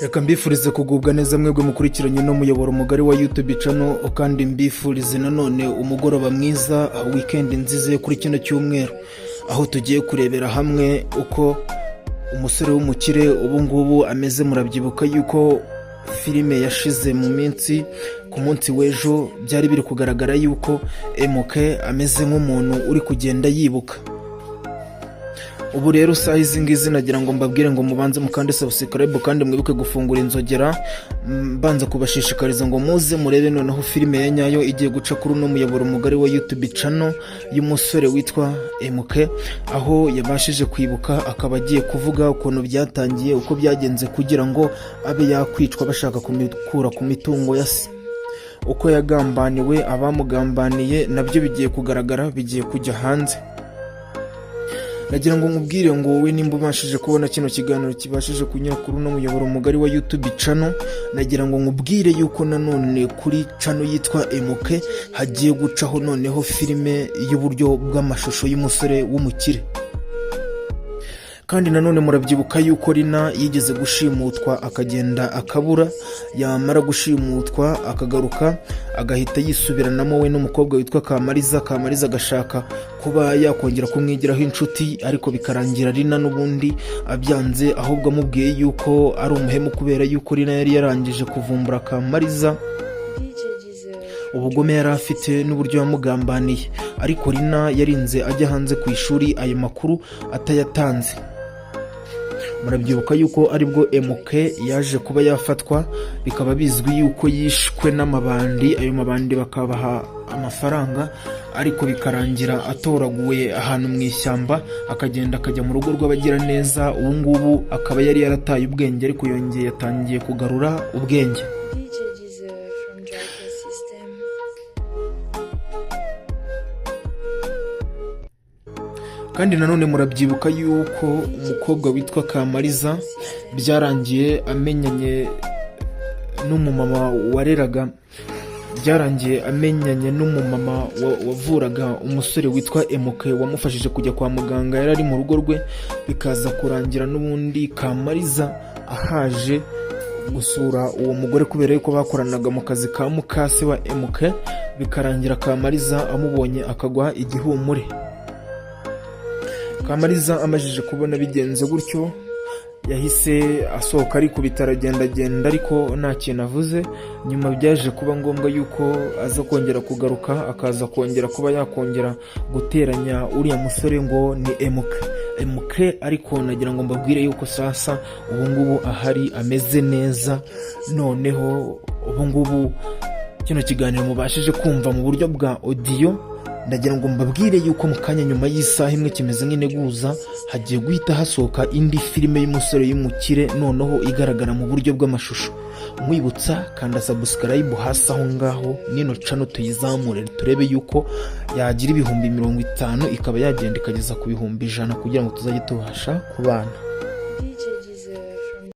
Reka mbifurize kugubwa neza mwebwe mukurikiranye n'umuyoboro mugari wa YouTube channel, kandi mbifurize nanone umugoroba mwiza, weekend nziza yo kuri kino cyumweru, aho tugiye kurebera hamwe uko umusore w'umukire ubu ngubu ameze. Murabyibuka yuko filime yashize mu minsi, ku munsi w'ejo, byari biri kugaragara yuko MK ameze nk'umuntu uri kugenda yibuka. Ubu rero saha izi ngizi nagira ngo mbabwire ngo mubanze mukande subscribe kandi mwibuke gufungura inzogera. Mbanza kubashishikariza ngo muze murebe noneho filime ya nyayo igiye guca kuri uno muyoboro mugari wa YouTube channel y'umusore witwa MK, aho yabashije kwibuka akaba agiye kuvuga ukuntu byatangiye, uko byagenze kugira ngo abe yakwicwa bashaka kumukura ku mitungo ya se, uko yagambaniwe, abamugambaniye nabyo bigiye kugaragara, bigiye kujya hanze. Nagira ngo nkubwire ngo wowe nimba ubashije kubona kino kiganiro kibashije kunyura kuri uno muyoboro mugari wa YouTube channel, nagira ngo nkubwire yuko nanone kuri channel yitwa MK hagiye gucaho noneho filime y'uburyo bw'amashusho y'umusore w'umukire. Kandi nanone murabyibuka yuko Rina yigeze gushimutwa akagenda akabura, yamara gushimutwa akagaruka agahita yisubiranamo we n'umukobwa witwa Kamariza. Kamariza agashaka kuba yakongera kumwigiraho inshuti, ariko bikarangira Rina n'ubundi abyanze, ahubwo amubwiye yuko ari umuhemu, kubera yuko Rina yari yarangije kuvumbura Kamariza DJ Deezer. ubugome yari afite n'uburyo yamugambaniye. Ariko Rina yarinze ajya hanze ku ishuri ayo makuru atayatanze. Murabyibuka yuko aribwo MK yaje kuba yafatwa, bikaba bizwi yuko yishwe n'amabandi, ayo mabandi bakabaha amafaranga, ariko bikarangira atoraguwe ahantu mu ishyamba, akagenda akajya mu rugo rw'abagiraneza. Ubu ngubu akaba yari yarataye ubwenge, ariko yongeye yatangiye kugarura ubwenge. DJ Deezer from Draco System. Kandi nanone murabyibuka yuko umukobwa witwa Kamariza byarangiye amenyanye n'umumama wareraga, byarangiye amenyanye n'umumama wavuraga umusore witwa Emuke, wamufashije kujya kwa muganga yari ari mu rugo rwe, bikaza kurangira n'ubundi Kamariza ahaje gusura uwo mugore kubera yuko bakoranaga mu kazi ka mukase wa Emuke, bikarangira Kamariza amubonye akagwa igihumure. Kamariza amajije kubona bigenze gutyo, yahise asohoka ari ku bitaro, agendagenda ariko nta kintu avuze. Nyuma byaje kuba ngombwa yuko aza kongera kugaruka, akaza kongera kuba yakongera guteranya uriya musore ngo ni Emuke Emuke. Ariko nagira ngo mbabwire yuko sasa ubu ngubu ahari ameze neza. Noneho ubu ngubu kino kiganiro mubashije kumva mu buryo bwa audio, ndagira ngo mbabwire yuko mu kanya nyuma y'isaha imwe kimeze nk'integuza hagiye guhita hasohoka indi filime y'umusore y'umukire, noneho igaragara mu buryo bw'amashusho. Nkwibutsa, kanda subscribe hasi aho ngaho, nino channel tuyizamure turebe yuko yagira 50,000, ikaba yagenda ikageza ku 100,000, kugira ngo tuzajye tubasha kubana.